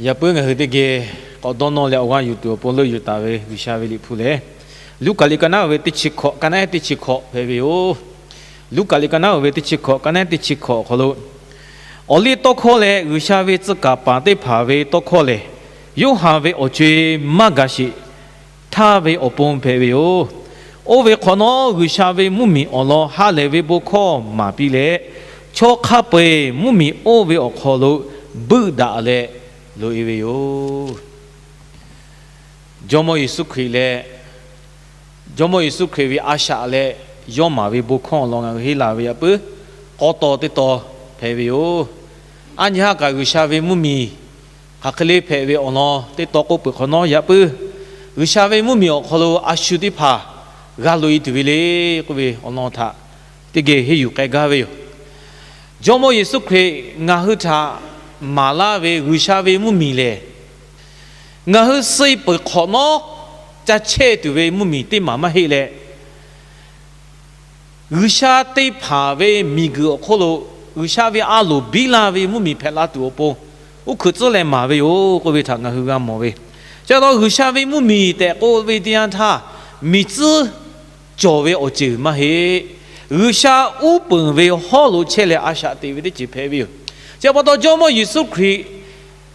Yaꞈ puiˉ ngaˬ hui teˇ geh k'awꞈ dawˇ nawˇ leh awˬ g'aˇ yuˬ tuˬ awˬ pon leuˆ yuˬ taˍ ve G'uiˬsha ve liꞈ hpu lehˬ, Luˉkaꞈ liꞈ ka naˉ uiˍ ve teˇ chi hkawꞈ, ka naˉ ehˉ teˇ chi hkawꞈ hpehꞈ ve yoˬ. Luˉkaꞈ liꞈ ka naˉ uiˍ ve teˇ chi hkawꞈ, ka naˉ ehˉ teˇ chi hkawꞈ awˬ hk'aw lo, awˬliˇ tawˇ hkawˇ leh G'uiˬsha ve tcuh kaˍ paˍ teˇ hpaˍ ve tawˇ hkawˇ lehˬ, Yoˇhanˬ ve awˬ co-e maˇ gaˬ sheˍ htaˇ ve awˬ pon hpehꞈ ve yoˬ. Oˇ ve hk'awꞈ nawˉ, G'uiˬsha ve mvuhˇmiˬ awˬ lawn ha lehˬ ve bon hkawˇ maˍ piˇ leh, chaw hk'a peu-eˬ mvuhˇmiˬ oˇ ve awˬ hk'aw lo buiˆ daꞈ leh loꞈ-e ve yoˬ. Jawˇmawˇ Yeˍsuˆ Hkriꞈ leh, Jawˇmawˇ Yeˍsuˆ Hkriꞈ ve a shaꞈ leh yawˇ maˍ ve bon hkawˇ awˬ lawn ngaˬ hui heˆ laˬ ve yaꞈ puiˉ k'aw taw teˇ taw hpehꞈ ve yoˬ. Aˉ nyi haˉ kaꞈ G'uiˬsha ve mvuhˇmiˬ hk'aˬ hk'e le hpehꞈ ve awˬ lawn teˇ taw k'oˆ peuˬ hk'awꞈ nawˉ, yaꞈ puiˉ G'uiˬsha ve mvuhˇmiˬ awˬ hk'aw lo a shu teˇ hpaˍ g'a loꞈ-e tuˬ ve le k'oˆ ve awˬ lawn htaꞈ teˇ geh henˇ yuˬ k'ai gaˇ ve yoˬ. Jawˇmawˇ Yeˍsuˆ Hkriꞈ ngaˬ hui htaꞈ maˍ laˇ ve G'uiˬsha ve mvuhˇmiˬ lehˬ, ngaˬ hui suh peuˬ hk'awꞈ nawˉ ca chehˇ tuˬ ve mvuhˇmiˬ teˇ maˬ maˇ heˆ leh, G'uiˬsha teˇ hpaˍ ve miˬguiˬ awˬ hk'oˆ lo G'uiˬsha ve a loˍ biˇ la ve mvuhˇmiˬ hpehꞈ la tuˬ awˬ pon, uˉ hkuiꞈ tcuhˉ leh maˍ ve yoˬ k'oˆ ve htaꞈ ngaˬ hui g'a mawˬ ve. Chi pa taw, G'uiˬsha ve mvuhˇmiˬ tehꞈ k'oˆ ve teˇ yanˇ htaˇ, miˬ tcuhˉ cawˬ ve awˬ ceuˬ maˇ heˆ. G'uiˬsha uˉ peunˍ ve hawˉ lo chehˇ leh a shaꞈ teꞈ ve teˇ ceuˬ hpehꞈ ve yoˬ. Chi pa taw, Jawˇmawˇ Yeˍsuˆ Hkriꞈ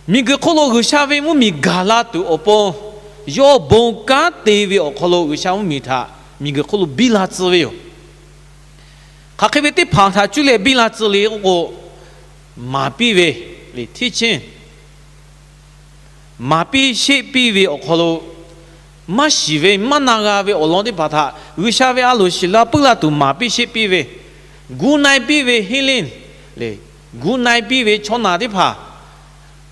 miˬguiˬ hk'oˆ lo G'uiˬsha ve mvuhˇmiˬ gaˬ la tuˬ awˬ pon, yawˇ bon kanˉ te ve awˬ hk'aw lo G'uiˬsha mvuhˇmiˬ htaꞈ miˬguiˬ hk'oˆ lo biˇ la tcuh ve yoˬ. Hk'aˬ hk'e ve teˇ hpaˍ htaꞈ cuˇ leh biˇ la tcuh le k'oˆ k'o, maˍ piˇ ve, teaching, maˍ piˇ sheˆ piˇ ve awˬ hk'aw lo, maˇ shiˍ ve maˇ na g'a ve awˬ lawn teˇ hpaˍ htaꞈ G'uiˬsha ve a loˍ shiˍ la puiˉ la tuˬ maˍ piˇ sheˆ piˇ ve, gu na-e piˇ ve healing le, gu na-e piˇ ve chaw naˬ teˇ hpaˍ,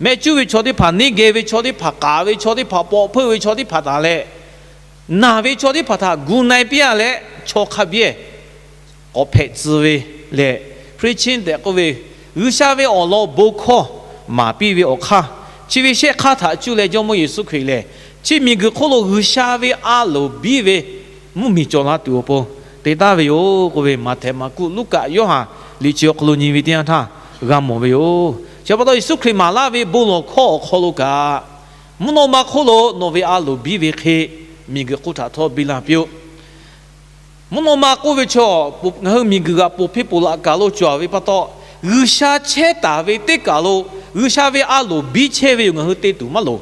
mehˆ cuˉ ve chaw teˇ hpaˍ, neˇ geh ve chaw teˇ hpaˍ, k'aˍ ve chaw teˇ hpaˍ, pawꞈ hpeuˆ ve chaw teˇ hpaˍ htaꞈ leh, naˬ ve chaw teˇ hpaˍ htaꞈ gu na-e piˇ-a leh, chaw hk'a biˇ k'awꞈ hpehꞈ tcuh ve leh, preaching tehꞈ k'oˆ ve, G'uiˬsha ve awˬ lawn bon hkawˇ maˍ piˇ ve awˬ hk'aˇ, chi ve shehˆ hk'aˇ htaꞈ cuˇ leh Jawˇmawˇ Yeˍsuˆ Hkriꞈ lehˬ, chi miˬguiˬ hk'oˆ lo G'uiˬsha ve a loˍ biˇ ve mvuhˇmiˬ cawˬ la tuˬ awˬ pon te taˍ ve yoˬ k'oˆ ve, Maꞈhtehˍ, Maˍkuˆ, Luˉkaꞈ, Yoˇhanˬ liꞈ chi awˬ hk'aw lo nyi ve teˇ yanˇ htaˇ g'a mawˬ ve yoˬ. Chi pa taw, Yeˍsuˆ Hkriꞈ maˍ laˇ ve bon lawˬ hkawˇ awˬ hk'aw lo kaꞈ, mvuhˇ naw ma hk'oˆ lo nawˬ ve a loˍ biˇ ve hk'e, miˬguiˬ hk'oˆ htaꞈ htawˇ biˇ la piˇ-oˆ. Mvuhˇ naw ma k'oˆ ve chaw, ngaˬ hui miˬguiˬ g'aꞈ poˬ hpeˇ poˬ laꞈ kaˬ lo cawˬ ve pa taw, G'uiˬsha chehˇ taˍ ve teˇ kaˬ lo G'uiˬsha ve a loˍ biˇ chehˇ ve yoˬ, ngaˬ hui te tuˬ maˇ loˍ.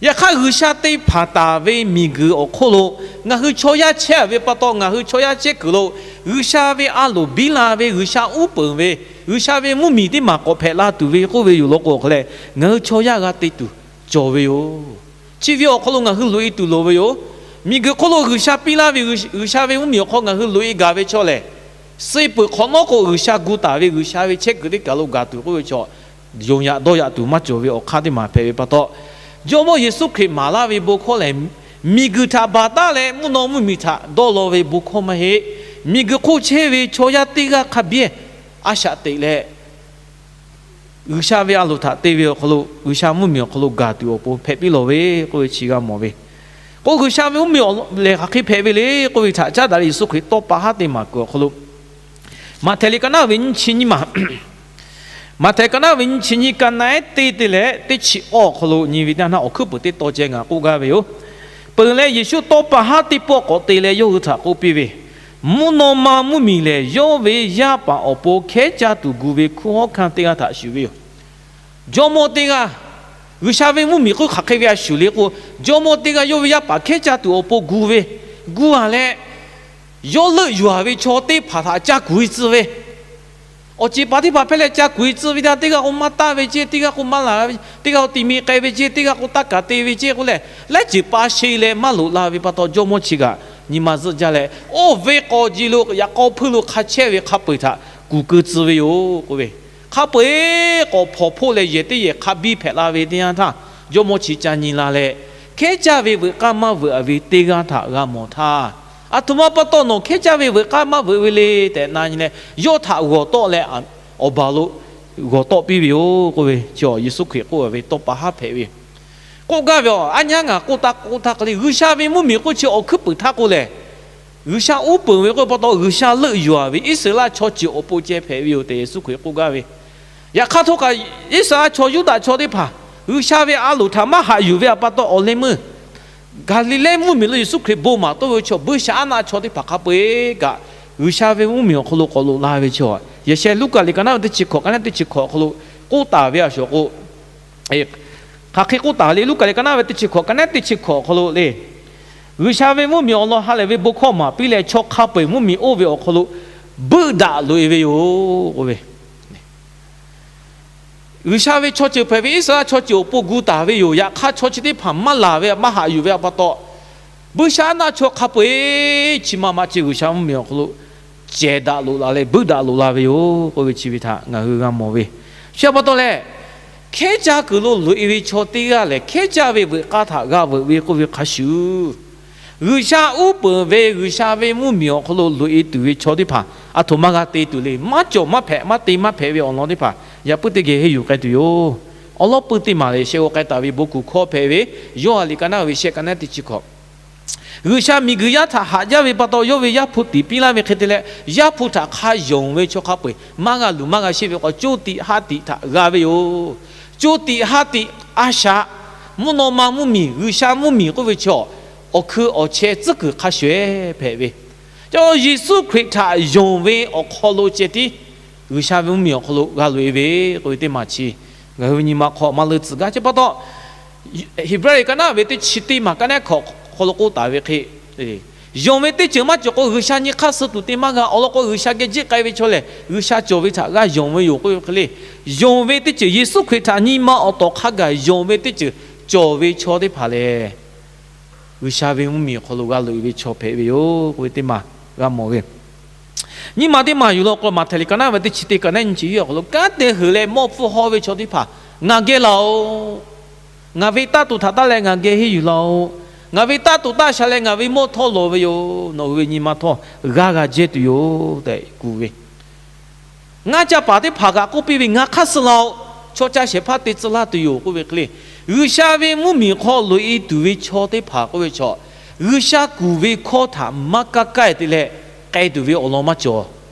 Yaꞈ hk'aˇ, G'uiˬsha te hpanˍ taˍ ve miˬguiˬ awˬ hk'oˆ lo ngaˬ hui chaw yaˇ chehˇ ve pa taw, ngaˬ hui chaw yaˇ chehˇ kuiˬ lo G'uiˬsha ve a loˍ biˇ la ve, G'uiˬsha uˉ peunˍ ve, G'uiˬsha ve mvuhˇmiˬ teˇ maˬ k'awꞈ hpehꞈ la tuˬ ve k'oˆ ve yoˬ law k'o, hk'e leh ngaˬ hui chaw yaˇ g'a te tuˬ cawˬ ve yoˬ. Chi ve awˬ hk'aw lo ngaˬ hui loꞈ-e tuˬ loˍ ve yoˬ. Miˬguiˬ hk'oˆ lo G'uiˬsha piˇ laˇ ve G'uiˬsha ve mvuhˇmiˬ awˬ hk'aw ngaˬ hui loꞈ-e gaˬ ve chaw lehˬ, suh peuˬ hk'awꞈ nawˉ k'o, G'uiˬsha gu taˍ ve G'uiˬsha ve chehˇ kuiˬ teˇ kaˬ lo gaˬ tuˬ k'oˆ ve chaw, yonˍ yaꞈ dawˇ yaꞈ tuˬ maˇ cawˬ ve awˬ hk'aˇ teˇ maˬ hpehꞈ ve pa taw, Jawˇmawˇ Yeˍsuˆ Hkriꞈ maˍ laˇ ve bon hkawˇ lehˬ, miˬguiˬ htaꞈ baˬ taˉ leh mvuhˇ naw mvuhˇmiˬ htaꞈ dawˇ law ve bon hkawˇ maˇ heˆ. Miˬguiˬ hk'oˆ chehˇ ve chaw yaˇ teˇ g'aˇ hk'a biˇ a shaꞈ teꞈ leh, G'uiˬsha ve a loˍ htaꞈ te ve awˬ hk'aw lo, G'uiˬsha mvuhˇmiˬ awˬ hk'aw lo gaˬ tuˬ awˬ pon hpehꞈ piˇ lawˬ ve k'oˆ ve chi g'a mawˬ ve. K'o, G'uiˬsha ve mvuhˇmiˬ lehˬ hk'aˬ hk'e hpehꞈ ve le k'oˆ ve htaꞈ caˉ daꞈ leh Yeˍsuˆ Hkriꞈ tawˇ pa haˉ teˇ maˬ kuiˬ awˬ hk'aw lo, Maꞈhtehˍ liꞈ ka naˉ ve nyiˇ chi nyiˇ maˬ, Maꞈhtehˍ ka naˉ ve nyiˇ chi nyiˇ, ka naˉ ehˉ teˇ te leh teˇ chi awˇ awˬ hk'aw lo nyi ve teˇ yanˇ htaˇ, awˬ hkuiˉ peuˬ teˇ taw ceh ngaˬ k'oˆ gaˇ ve yoˬ. Peuˬ leh Yeˍsuˆ tawˇ pa haˉ teˇ pawˆ k'awꞈ te leh yawˇ hui htaꞈ k'oˆ piˇ ve, Mvuhˇ naw ma mvuhˇmiˬ lehˬ, yawˇ ve yaˇ paˍ awˬ pon hkehˉ caˇ tuˬ gu ve hkunˉ hawˉ hkanˇ teˇ g'aˇ htaꞈ shuˍ ve yoˬ. Jawˇmawˇ teˇ g'aˇ, G'uiˬsha ve mvuhˇmiˬ k'oˆ hk'aˬ hk'e ve a shuˍ le k'o, jawˇmawˇ teˇ g'aˇ yawˇ ve yaˇ paˍ hkehˉ caˇ tuˬ awˬ pon gu ve, gu-a leh, yawˇ leuˆ yuˬ-a ve chaw teˇ hpaˍ htaꞈ ca kuˬ-e tcuh ve, awˬ ceˬ paˍ teˇ hpaˍ hpehˇ leh ca kuˬ-e tcuh ve htaˇ, teˇ g'aˇ k'o maˇ taˇ ve ceˇ, teˇ g'aˇ k'o maˇ laˬ ve, teˇ g'aˇ k'o ti mi k'ai ve ceˇ, teˇ g'aˇ k'o taˇ kaꞈ te ve ceˇ k'oˆ leh, laiˉ ceuˬ pa she leh maˇ loꞈ la ve pa taw, jawˇmawˇ chi kaꞈ nyi ma zuhˆ jaˇ leh, oˇ ve k'awꞈ jeˬ lo yaꞈ k'aw hpuiˇ lo hk'a chehˇ ve hk'a peu-eˬ htaꞈ kuˬ keu tcuh ve yoˬ k'oˆ ve. Hk'a peu-eˬ k'awꞈ hpawnˬ hpoˆ leh yehˬ teˇ yehˬ hk'a biˇ hpehꞈ la ve teˇ yanˇ htaˇ, jawˇmawˇ chi ca nyi la leh, hkehˉ caˇ ve veuꞈ k'aˇ maˇ veuꞈ ve teˇ g'aˇ htaꞈ g'a mawˬ htaˇ, aˬ htoꞈ ma pa taw nawˬ hkehˉ caˇ ve veuꞈ k'aˇ maˇ veuꞈ ve le tehꞈ na nyi leh, yawˇ htaꞈ g'awˬ tawˆ leh awˬ baˬ lo g'awˬ tawˆ piˇ ve yoˬ k'oˆ ve, chi Yeˍsuˆ Hkriꞈ k'oˆ ve tawˇ pa haˉ hpehꞈ ve. K'oˆ gaˇ ve, aˬ, aˉ nyi haˉ ngaˬ k'oˆ taˇ k'oˆ htaˇ hk'e le, G'uiˬsha ve mvuhˇmiˬ k'oˆ chi awˬ hkuiˉ peuˬ htaˇ k'oˆ lehˬ, G'uiˬsha uˉ peunˍ ve k'oˆ ve pa taw, G'uiˬsha leuˆ yuˬ-a ve Iˉsaˍreˍlaˆ chaw ceuˬ awˬ pon ceh hpehꞈ ve yoˬ tehꞈ Yeˍsuˆ Hkriꞈ k'oˆ gaˇ ve. Yaꞈ hk'aˇ htawˇ kaꞈ, Iˉsaˍreˍlaˆ chaw, Yuˇdaꞈ chaw teˇ hpaˍ G'uiˬsha ve a loˍ htaꞈ maˇ haꞈ yuˬ ve awˬ pa taw awˬ leh meuˇ Gaˍliˍlehˇ mvuhˇmiˬ lo Yeˍsuˆ Hkriꞈ bon maˍ toˆ ve chaw, buiˇshaˆaˉnaˆ chaw teˇ hpaˍ hk'a peu-eˬ kaꞈ G'uiˬsha ve mvuhˇmiˬ awˬ hk'aw lo k'awꞈ loꞈ la ve chaw, yehˬ sheh Luˉkaꞈ liꞈ ka naˉ ve teˇ chi hkawꞈ ka naˉ teˇ chi hkawꞈ awˬ hk'aw lo k'oˆ taˍ ve a shuˍ k'o, hk'aˬ hk'e k'oˆ taˍ le, Luˉkaꞈ liꞈ ka naˉ ve teˇ chi hkawꞈ ka naˉ teˇ chi hkawꞈ awˬ hk'aw lo le, G'uiˬsha ve mvuhˇmiˬ awˬ lawn ha lehˬ ve bon hkawˇ maˍ piˇ leh, chaw hk'a peu-eˬ mvuhˇmiˬ oˇ ve awˬ hk'aw lo buiˆ daꞈ loꞈ-e ve yoˬ k'oˆ ve. G'uiˬsha ve chaw ceuˬ hpehꞈ ve Iˉsaˍreˍlaˆ chaw ceuˬ awˬ pon gu taˍ ve yoˬ. Yaꞈ hk'aˇ, chaw chi teˇ hpaˍ maˇ laˬ ve, maˇ haꞈ yuˬ ve awˬ pa taw, buiˇshaˆaˉnaˆ chaw hk'a peu-eˬ chi ma ma chi G'uiˬsha mvuhˇmiˬ awˬ hk'aw lo cehˬ daꞈ loꞈ la leh buiˆ daꞈ loꞈ la ve yoˬ k'oˆ ve chi ve htaꞈ ngaˬ hui g'a mawˬ ve. Chi awˬ pa taw leh, hkehˉ caˇ kuiˬ lo loꞈ-e ve chaw teˇ g'aˇ lehˬ, hkehˉ caˇ ve veuꞈ k'aˇ htaꞈ g'a veuꞈ ve k'oˆ ve hk'a shuˍ, G'uiˬsha uˉ peunˍ ve G'uiˬsha ve mvuhˇmiˬ awˬ hk'aw lo loꞈ-e tuˬ ve chaw teˇ hpaˍ aˬ htoꞈ ma g'a te tuˬ le. Maˇ cawˬ maˇ hpehꞈ, maˇ te maˇ hpehꞈ ve awˬ lawn teˇ hpaˍ yaꞈ puiˉ teˇ geh henˇ yuˬ k'ai tuˬ yoˬ. Awˬ lawn pui teˇ maˬ lehˬ, sheh g'aw k'ai taˍ ve bon kuˬ hkawˇ hpehꞈ ve, Yoˇhanˬ liꞈ ka naˉ ve shehˆ ka naˉ teˇ chi hkawꞈ G'uiˬsha miˬguiˬ yaˇ htaꞈ haꞈ jaˇ ve pa taw, yawˇ ve Yaˇ hpu tiꞈ piˇ laˇ ve hk'e te leh, Yaˇ hpu htaꞈ hk'a yonˍ ve chaw hk'a peu-eˬ maˇ g'a luˬ maˇ g'a sheˆ ve k'o, co tiꞈ ha tiꞈ htaꞈ g'a ve yoˬ. Co tiꞈ ha tiꞈ a shaꞈ, mvuhˇ naw ma mvuhˇmiˬ, G'uiˬsha mvuhˇmiˬ k'oˆ ve chaw, awˬ hkui awˬ chehˇ tcuhˉ kuiˬ hk'a shuˍ-eˬ hpehꞈ ve, ca Yeˍsuˆ Hkriꞈ htaꞈ yonˍ ve awˬ hk'aw lo ceh tiˉ G'uiˬsha ve mvuhˇmiˬ awˬ hk'aw lo g'a loꞈ-e ve k'oˆ ve teˇ maˬ chi, ngaˬ hui ve nyi ma hk'aw maˇ leuˆ tcuhˍ gaˇ. Chi pa taw, Heˍbrehˇ liꞈ ka naˉ ve teˇ chi teˇ maˬ ka naˉ hkawꞈ hk'aw lo k'oˆ taˍ ve hk'e, yonˍ ve teˇ ceuˬ maˇ cawˬ k'o, G'uiˬsha nyi hk'aˇ suh tuˬ te maˇ g'a. Awˬ lawn k'o, G'uiˬsha geh jiˆ k'ai ve chaw lehˬ, G'uiˬsha cawˬ ve htaꞈ g'a yonˍ ve yoˬ k'oˆ ve hk'e le. Yonˍ ve teˇ ceuˬ, Yeˍsuˆ Hkriꞈ htaꞈ nyi ma awˬ tawˍ hk'a gaˬ yonˍ ve teˇ ceuˬ cawˬ ve chaw teˇ hpaˍ lehˬ, G'uiˬsha ve mvuhˇmiˬ awˬ hk'aw lo g'a loꞈ-e ve chaw hpehꞈ ve yoˬ k'oˆ ve teˇ maˬ g'a mawˬ ve. Nyiˇ maˬ teˇ maˬ yuˬ law k'o, Maꞈhtehˍ liꞈ ka naˉ ve teˇ chi teˇ ka naˉ nyi chi hiˉ awˬ hk'aw lo, kanˉ te heuˬ leh mawˇ hpfuhˇ hawˇ ve chaw teˇ hpaˍ ngaˬ geh laˬ-oꞈ. Ngaˬ ve taˇ tuˬ htaꞈ taˇ leh ngaˬ geh henˇ yuˬ laˬ-oꞈ. Ngaˬ ve taˇ tuˬ taˇ sha leh ngaˬ ve mawˇ htawˇ lawˬ ve yoˬ. Nawˬ hui ve nyi ma htawˇ g'aˇ g'a jehˇ tuˬ yoˬ tehꞈ kuˬ ve, ngaˇ ca paˍ teˇ hpaˍ kaꞈ k'oˆ piˇ ve, Ngaˬ hk'aˇ suh laˬ-oꞈ. Chaw ca shehˍ hpaˇ te tcuh laˇ tuˬ yoˬ k'oˆ ve hk'e le. G'uiˬsha ve mvuhˇmiˬ hk'aw loꞈ-e tuˬ ve chaw teˇ hpaˍ k'oˆ ve chaw, G'uiˬsha kuˬ ve hkawˇ htaꞈ maˇ kaˇ kaˇ-e te leh k'ai tuˬ ve awˬ lawn maˇ cawˬ.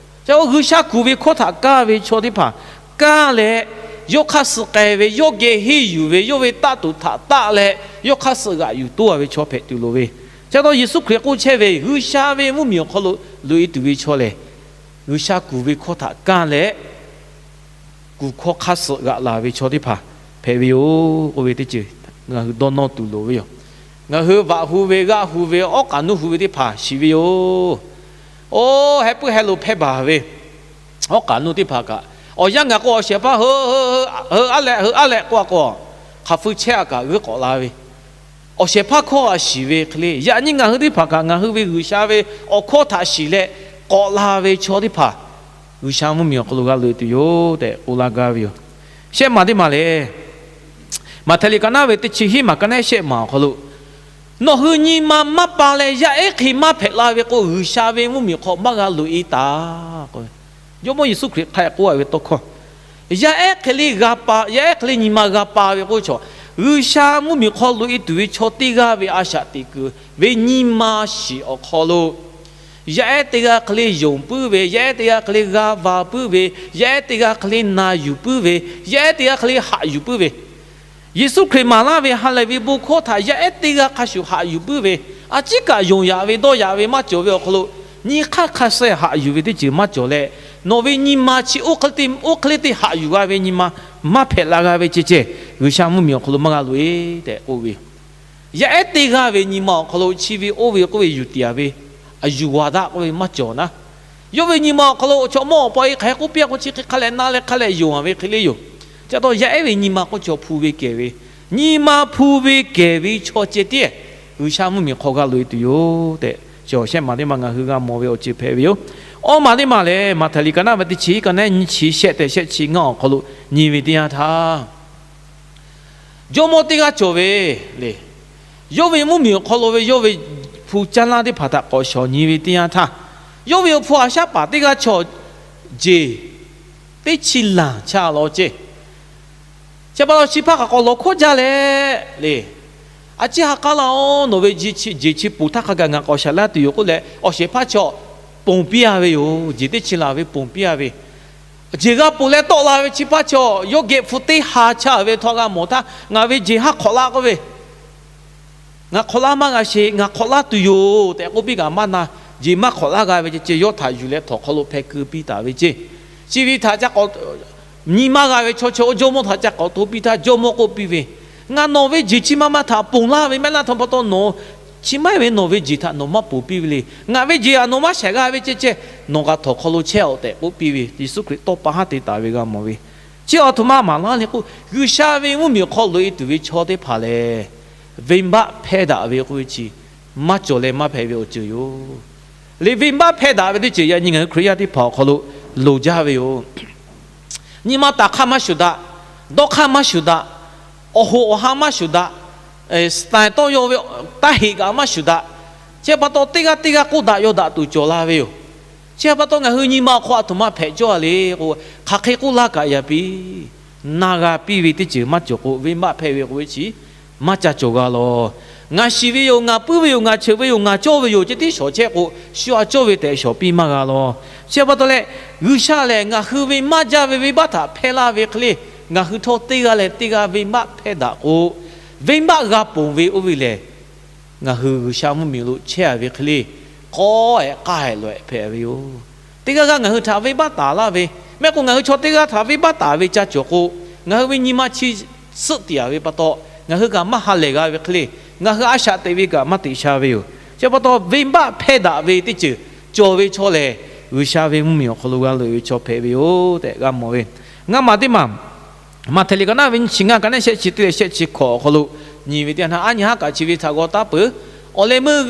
Ca G'uiˬsha kuˬ ve hkawˇ htaꞈ kaˇ ve chaw teˇ hpaˍ kaˇ leh, yawˇ hk'aˇ suh k'ai ve, yawˇ geh henˇ yuˬ ve, yawˇ ve taˇ tuˬ htaꞈ taˆ leh yawˇ hk'aˇ suh g'aꞈ yuˬ toˇ-a ve chaw hpehꞈ tuˬ loˍ ve. Chi pa taw Yeˍsuˆ Hkriꞈ k'oˆ chehˇ ve, G'uiˬsha ve mvuhˇmiˬ awˬ hk'aw lo loꞈ-e tuˬ ve chaw lehˬ, G'uiˬsha kuˬ ve hkawˇ htaꞈ kaˇ leh, kuˬ hkawˇ hk'aˇ suh g'aꞈ laˬ ve chaw teˇ hpaˍ hpehꞈ ve yoˬ k'oˆ ve teˇ ceuˬ ngaˬ hui dawˇ nawˇ tuˬ loˍ ve yoˬ. Ngaˬ hui vaꞈ hu ve, g'aˆ hu ve, awˉ k'aꞈ nuˇ hu ve teˇ hpaˍ shiˍ ve yoˬ. Oˇ, heh puiˉ heh lo hpehˇ baˬ ve awˉ k'aꞈ nuˇ teˇ hpaˍ kaꞈ, awˬ yanˇ ngaˬ k'o awˬ shehˍ hpaˇ, Heu, heu, aˉ leh, heu, aˉ leh k'oˆ-a k'o, hk'aˬ feu chehˇ-a kaꞈ g'uiˇ k'awꞈ la ve, awˬ shehˍ hpaˇ hkawˇ a shiˍ ve hk'e le. Yaꞈ nyi ngaˬ hui teˇ hpaˍ kaꞈ ngaˬ hui ve G'uiˬsha ve awˬ hkawˇ htaꞈ shiˍ leh k'awꞈ la ve chaw teˇ hpaˍ G'uiˬsha mvuhˇmiˬ awˬ hk'aw lo g'a loꞈ-e tuˬ yoˬ tehꞈ k'oˆ laˇ gaˇ ve yoˬ. Shehˆ maˬ teˇ maˬ lehˬ, Maꞈhtehˍ liꞈ ka naˉ ve teˇ chi hiˉ maˬ ka naˉ shehˆ maˬ awˬ hk'aw lo, Nawˬ hui nyi ma maˇ pa leh yaˇ ehˉ hk'e maˇ hpehꞈ la ve k'o, G'uiˬsha ve mvuhˇmiˬ hk'aw maˇ g'a loꞈ-e taˍ k'o, Jawˇmawˇ Yeˍsuˆ Hkriꞈ hk'a k'oˆ-a ve tawˇ hkawˇ, yaˇ ehˉ hk'e le g'a pa, yaˇ ehˉ hk'e le nyi ma g'a pa ve k'oˆ ve chaw, G'uiˬsha mvuhˇmiˬ hk'aw loꞈ-e tuˬ ve chaw teˇ g'aˇ ve a shaꞈ teꞈ kuiˬ ve nyi ma shiˍ awˬ hk'aw lo, yaˇ ehˉ teˇ g'aˇ hk'e le yonˍ puiˉ ve, yaˇ ehˉ teˇ g'aˇ hk'e le g'a va puiˉ ve, yaˇ ehˉ teˇ g'aˇ hk'e le na yuˬ puiˉ ve, yaˇ ehˉ teˇ g'aˇ hk'e le haꞈ yuˬ puiˉ ve, Yeˍsuˆ Hkriꞈ maˍ laˇ ve ha lehˬ ve bon hkawˇ htaꞈ yaˇ ehˉ teˇ g'aˇ hk'a shuˍ haꞈ yuˬ puiˉ ve, a ciˉ kaꞈ yonˍ yaꞈ ve dawˇ yaꞈ ve maˇ cawˬ ve awˬ hk'aw lo, nyi hk'aˇ hk'a suh haꞈ yuˬ ve teˇ ceuˬ maˇ cawˬ leh, nawˬ ve nyi ma chi oˇ hk'e le teˇ haꞈ yuˬ g'a ve nyi ma maˇ hpehꞈ la g'a ve ceh ceh, G'uiˬsha mvuhˇmiˬ awˬ hk'aw lo maˇ g'a loꞈ-e tehꞈ k'oˆ ve yoˬ. Yaˇ ehˉ teˇ g'aˇ ve nyi ma awˬ hk'aw lo chi ve oˇ ve k'oˆ ve yuˬ tiˍ-a ve, a yuˬ g'aꞈ daꞈ k'oˆ ve maˇ cawˬ naˉ. Yawˇ ve nyi ma awˬ hk'aw lo chaw mawˇ awˬ pa e hk'aˬ hk'e k'oˆ piˇ-a k'o, chi hk'e hk'a leh na leh hk'a leh yonˍ-a ve hk'e le yoˬ. Chi pa taw yaˇ ehˉ ve nyi ma k'oˆ chaw hpu ve kehˬ ve, nyi ma hpu ve kehˬ ve chaw ceh tiˉ G'uiˬsha mvuhˇmiˬ hk'aw g'a loꞈ-e tuˬ yoˬ tehꞈ, chi awˬ shehˆ maˬ teˇ maˬ ngaˬ hui g'a mawˬ ve awˬ ceuˬ hpehꞈ ve yoˬ. Awˇ maˬ teˇ maˬ lehˬ, Maꞈhtehˍ liꞈ ka naˉ ve teˇ chi hiˉ ka naˉ nyi chi shehˆ tehꞈ shehˆ chi ngaˇ awˬ hk'aw lo nyi ve teˇ yanˇ htaˇ, jawˇmawˇ teˇ g'aˇ cawˬ ve le. Yawˇ ve mvuhˇmiˬ awˬ hk'aw lo ve yawˇ ve hpu caˇ lanˇ teˇ hpaˍ htaꞈ k'awꞈ shawˍ nyi ve teˇ yanˇ htaˇ, yawˇ ve awˬ hpu a shaˉ paˍ teˇ g'aˇ chaw jeˬ teˇ chi lanˬ chaˇ law ceˇ. Chi pa taw chi hpaˇ hk'aˬ k'awꞈ lawˬ hkawˇ jaˇ leh le, a ciˉ ha k'aˉ laˇ-oˬ, nawˬ ve jeˬ chi poˬ htaˇ hk'a gaˬ ngaˬ k'awꞈ shaˍ laˇ tuˬ yoˬ k'oˆ leh, awˬ shehˍ hpaˇ chaw ponˬ piˇ-a ve yoˬ. Jeˬ teˇ chi lanˬ ve ponˬ piˇ-a ve, Jeˬ g'a ponˬ leh tawˆ la ve chi hpaˇ chaw, yawˇ geh hpu teˇ ha chaˇ ve htawˇ g'a mawˬ htaˇ, ngaˬ ve jeˬ haˉ hk'awꞈ laˇ k'oˆ ve, ngaˬ hk'awꞈ laˇ maˇ g'a sheˍ, ngaˬ hk'awꞈ laˇ tuˬ yoˬ tehꞈ k'oˆ piˇ kaꞈ maˇ na. Jeˬ maˇ hk'awꞈ laˇ g'a ve ceh ceh yawˇ htaꞈ yuˬ leh htawnˍ hk'aw lo hpeh keu piˇ taˍ ve ceh. Chi ve htaꞈ ca k'awꞈ nyi maˇ g'a ve chaw chaw oˇ jawˇmawˇ htaꞈ ca k'awꞈ to piˇ htaˇ, jawˇmawˇ k'oˆ piˇ ve, Ngaˬ nawˬ ve jeˬ chi ma ma htaꞈ ponˬ laˇ ve maˇ heˆ laˇ. Htaꞈ pa taw nawˬ chi maˇ heˆ ve nawˬ ve jeˬ htaꞈ nawˬ maˇ ponˬ piˇ ve le. Ngaˬ ve jeˬ htaꞈ nawˬ maˇ shaiˍ g'a ve ceh ceh, nawˬ kaꞈ htawnˍ hk'aw lo chehˇ-oꞈ tehꞈ k'oˆ piˇ ve, Yeˍsuˆ Hkriꞈ tawˇ pa haˉ te taˍ ve g'a mawˬ ve. Chi awˬ htoꞈ ma maˍ laˇ le k'o, G'uiˬsha ve mvuhˇmiˬ awˬ hk'aw loꞈ-e tuˬ ve chaw teˇ hpaˍ lehˬ, venˇbaˆ hpehˇ daꞈ ve k'oˆ ve chi maˇ cawˬ leh maˇ hpehꞈ ve awˬ ceuˬ yoˬ. Lehˬ, venˇbaˆ hpehˇ daꞈ ve teˇ ceuˬ yaꞈ nyi ngaˬ hui Hkriꞈ yaˇ teˇ hpaˍ awˬ hk'aw lo loˍ jaˇ ve yoˬ. Nyi ma taˍ hk'aˇ maˇ shuˍ daꞈ, dawˇ hk'aˇ maˇ shuˍ daꞈ, awˬ hoꞈ awˬ ha maˇ shuˍ daꞈ, style tawˇ yaw ve taˇ heꞈ kaꞈ maˇ shuˍ daꞈ. Chi pa taw teˇ g'aˇ teˇ g'aˇ k'oˆ daꞈ yaw daꞈ tuˬ cawˬ la ve yoˬ. Chi pa taw ngaˬ hui nyi ma awˬ hk'aw aˬ htoꞈ ma hpehꞈ cawˇ a le k'o, hk'aˬ hk'e k'oˆ laˇ kaꞈ yaꞈ piˇ, na g'a piˇ ve teˇ ceuˬ maˇ cawˬ k'o, venˇbaˆ hpehˇ ve k'oˆ ve chi maˇ ca cawˬ g'a law. Ngaˬ shiˍ ve yoˬ, ngaˬ puiˉ ve yoˬ, ngaˬ cheuˬ ve yoˬ, ngaˬ cawˇ ve yoˬ ceh tiˉ shawˍ chehˇ k'o, shu a cawˇ ve tehꞈ shawˍ piˇ maˇ g'a law. Chi pa taw leh, G'uiˬsha lehˬ ngaˬ hui ve maˇ jaˇ ve venˇbaˆ htaꞈ hpehˇ laˇ ve hk'e le, ngaˬ hui htawˇ teˇ g'aˇ leh teˇ g'aˇ venˇbaˆ hpehˇ daꞈ k'o, venˇbaˆ g'a ponˬ ve oˇ ve lehˬ, ngaˬ hui G'uiˬsha mvuhˇmiˬ lo chehˇ a ve hk'e le, k'awˇ ehˍ k'aˇ ehˍ loꞈ ehˍ hpehꞈ ve yoˬ. Teˇ g'aˇ g'aˇ ngaˬ hui htaꞈ venˇbaˆ taˍ laˇ ve, mehˆ k'o ngaˬ hui chaw teˇ g'aˇ htaꞈ venˇbaˆ taˍ ve ca cawˬ k'o, ngaˬ hui ve nyi ma chi suhˆ tiꞈ a ve pa taw, ngaˬ hui kaꞈ maˇ ha lehˬ g'a ve hk'e le, ngaˬ hui a shaꞈ teꞈ ve kaꞈ maˇ teꞈ sha ve yoˬ. Chi pa taw venˇbaˆ hpehˇ daꞈ ve teˇ ceuˬ cawˬ ve chaw lehˬ, G'uiˬsha ve mvuhˇmiˬ awˬ hk'aw lo g'a loꞈ-e ve chaw hpehꞈ ve yoˬ tehꞈ g'a mawˬ ve. Ngaˇ maˬ teˇ maˬ, Maꞈhtehˍ liꞈ ka naˆ ve nyiˇ chi ngaˇ, ka naˆ shehˆ chi teˇ leh shehˆ chi hkawꞈ awˬ hk'aw lo nyi ve teˇ yanˇ, a nyi haˉ kaꞈ chi ve htaꞈ g'aw taˉ peuˬ. Awˬ leh meuˇ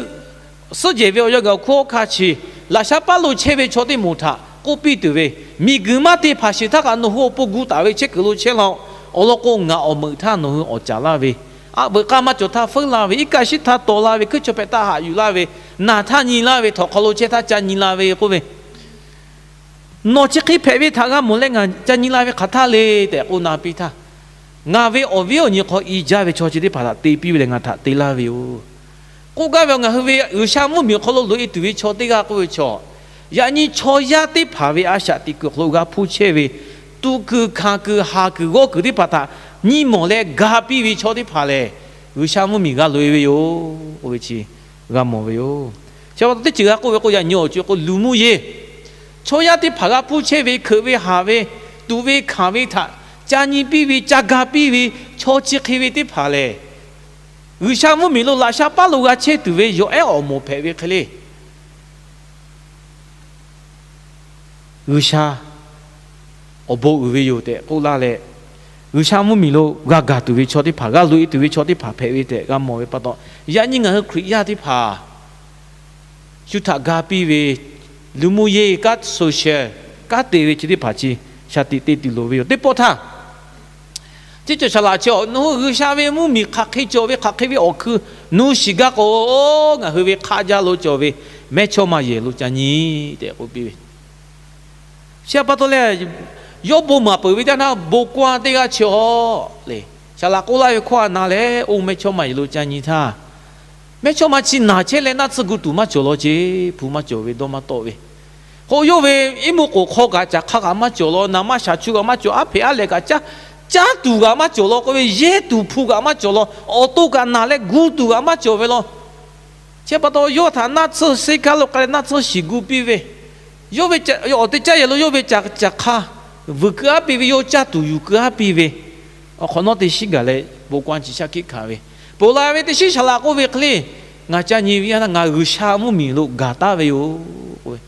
suhˉ jehˬ ve awˬ yanˇ gaˬ awˬ hk'oˆ hk'a chi, laꞈ sha paˉ lo chehˇ ve chaw teˇ moˍ htaꞈ k'oˆ piˇ tuˬ ve, miˬ guiˬ maˇ te hpanˍ sheˍ htaˇ kaꞈ nawˬ hui awˬ pon gu taˍ ve chehˇ kuiˬ lo chehˇ laˇ-oˆ. Awˬ lawn k'o, ngaˬ awˬ meuꞈ htaˇ nawˬ hui awˍ caˍ laˇ ve, aꞈ veuꞈ k'aˇ maˇ cawˬ htaˇ feuˉ laˇ ve, iˉ kaˆ shiˉ htaˇ tawˍ laˇ ve, hkuiˉ chaw hpehꞈ htaˇ haꞈ yuˬ laˇ ve, naˬ htaˇ nyi laˇ ve, htawnˍ hk'aw lo chehˇ htaˇ ca nyi la ve k'oˆ ve, nawˬ chi hk'e hpehꞈ ve htaꞈ g'a mawˬ leh ngaˬ ca nyi la ve hk'aˬ htaˇ le tehꞈ k'oˆ na piˇ htaˇ, ngaˬ ve awˬ viˉ awˬ nyi hk'aw i jaˇ ve chaw chi teˇ hpaˍ htaꞈ te piˇ ve lehˬ ngaˬ htaꞈ te laˇ ve yoˬ. K'oˆ gaˇ ve, ngaˬ hui ve G'uiˬsha mvuhˇmiˬ awˬ hk'aw lo loꞈ-e tuˬ ve chaw teˇ g'aˇ k'oˆ ve chaw, yaꞈ nyi chaw yaˇ teˇ hpaˍ ve a shaꞈ teꞈ kuiˬ awˬ hk'aw lo g'a hpuˇ chehˇ ve, tuꞈ kuiˬ, hkanˍ kuiˬ, haˍ kuiˬ, g'awˇ kuiˬ teˇ hpaˍ htaꞈ nyi mawˬ leh ga piˇ ve chaw teˇ hpaˍ lehˬ, G'uiˬsha mvuhˇmiˬ g'a loꞈ-e ve yoˬ k'oˆ ve chi g'a mawˬ ve yoˬ. Chi pa taw teˇ ceuˬ g'a k'oˆ ve k'o, yaꞈ nyi awˬ ceuˬ k'o luˬ mvuhˇ yeˬ, chaw yaˇ teˇ hpaˍ g'a hpuˇ chehˇ ve, hkeuꞈ ve, haˍ ve, tuꞈ ve, hkanˍ ve htaꞈ ca nyi piˇ ve, ca ga piˇ ve, chaw chi hk'e ve teˇ hpaˍ lehˬ, G'uiˬsha mvuhˇmiˬ lo laꞈ sha paˉ lo g'a chehˇ tuˬ ve yawˬ ehˉ awˬ moˍ hpehꞈ ve hk'e le, G'uiˬsha awˬ bon uiˍ ve yoˬ tehꞈ k'oˆ laˇ leh, G'uiˬsha mvuhˇmiˬ lo g'a gaˬ tuˬ ve chaw teˇ hpaˍ, g'a loꞈ-e tuˬ ve chaw teˇ hpaˍ hpehꞈ ve tehꞈ g'a mawˬ ve pa taw, yaꞈ nyi ngaˬ hui Hkriꞈ yaˇ teˇ hpaˍ shu htaꞈ ga piˇ ve, luˬ mvuhˇ yeˬ, kanˉ social, kanˉ te ve chi teˇ hpaˍ chi shaˍ tiꞈ te tuˬ loˍ ve yoˬ. Teˇ pawˆ htaˇ, teˇ ceuˬ saˍ laꞈ chi awˬ nawˬ hui G'uiˬsha ve mvuhˇmiˬ hk'aˬ hk'e cawˬ ve, hk'aˬ hk'e ve awˬ hkui nu shiˍ gaˇ k'o, ngaˬ hui ve hk'aˆ jaˇ lo cawˬ ve mehˇchawˇma yehˬ lo ca nyi tehꞈ k'oˆ piˇ ve. Chi pa taw leh, yawˇ bon maˍ peuˬ ve teˇ yanˇ, bon kaˇ teˇ g'aˇ chi awˬ le, saˍ laꞈ k'oˆ laˇ ve hkawˇ a na leh, oˇ mehˇchawˇma yehˬ lo ca nyi htaˇ, mehˇchawˇma chi naˬ chehˇ leh naˆ tsuhˇ gu tuˬ maˇ cawˬ law ceˇ, hpu maˇ cawˬ ve, dawˇ maˇ tawˆ ve. K'o yawˇ ve iˉ muˇ k'oˍ hk'aw kaꞈ caˬ hk'a kaꞈ maˇ cawˬ law, naˍ maˇ shaˍ chu kaꞈ maˇ cawˬ, aˉ hpeꞈ aˉ lehˬ kaꞈ caˇ tuˬ kaꞈ maˇ cawˬ law k'oˆ ve, yehˇ tuˬ hpu kaꞈ maˇ cawˬ law, awˬ to kaꞈ naˬ leh gu tuˬ kaꞈ maˇ cawˬ ve law. Chi pa taw yawˇ htaꞈ naˆ tsuhˇ seˇ kaˇ lo k'ai leh naˆ tsuhˇ shiˍ gu piˇ ve, yawˇ ve awˬ teˇ caˇ yehˬ lo yawˇ ve caˬ hk'a vuiˬ keu aˉ piˇ ve, yawˇ caˇ tuˬ yuˬ keu aˉ piˇ ve, awˬ hk'awꞈ nawˉ teˇ shiˉ gaˬ leh bon kaˇ chi shaˉ hkiˆ hkanˍ ve, ponˬ la ve teˇ shiˉ saˍ laꞈ k'oˆ ve hk'e le, ngaˬ ca nyi ve yaˇ htaˇ ngaˬ G'uiˬsha mvuhˇmiˬ lo gaˬ taˉ ve yoˬ k'oˆ ve.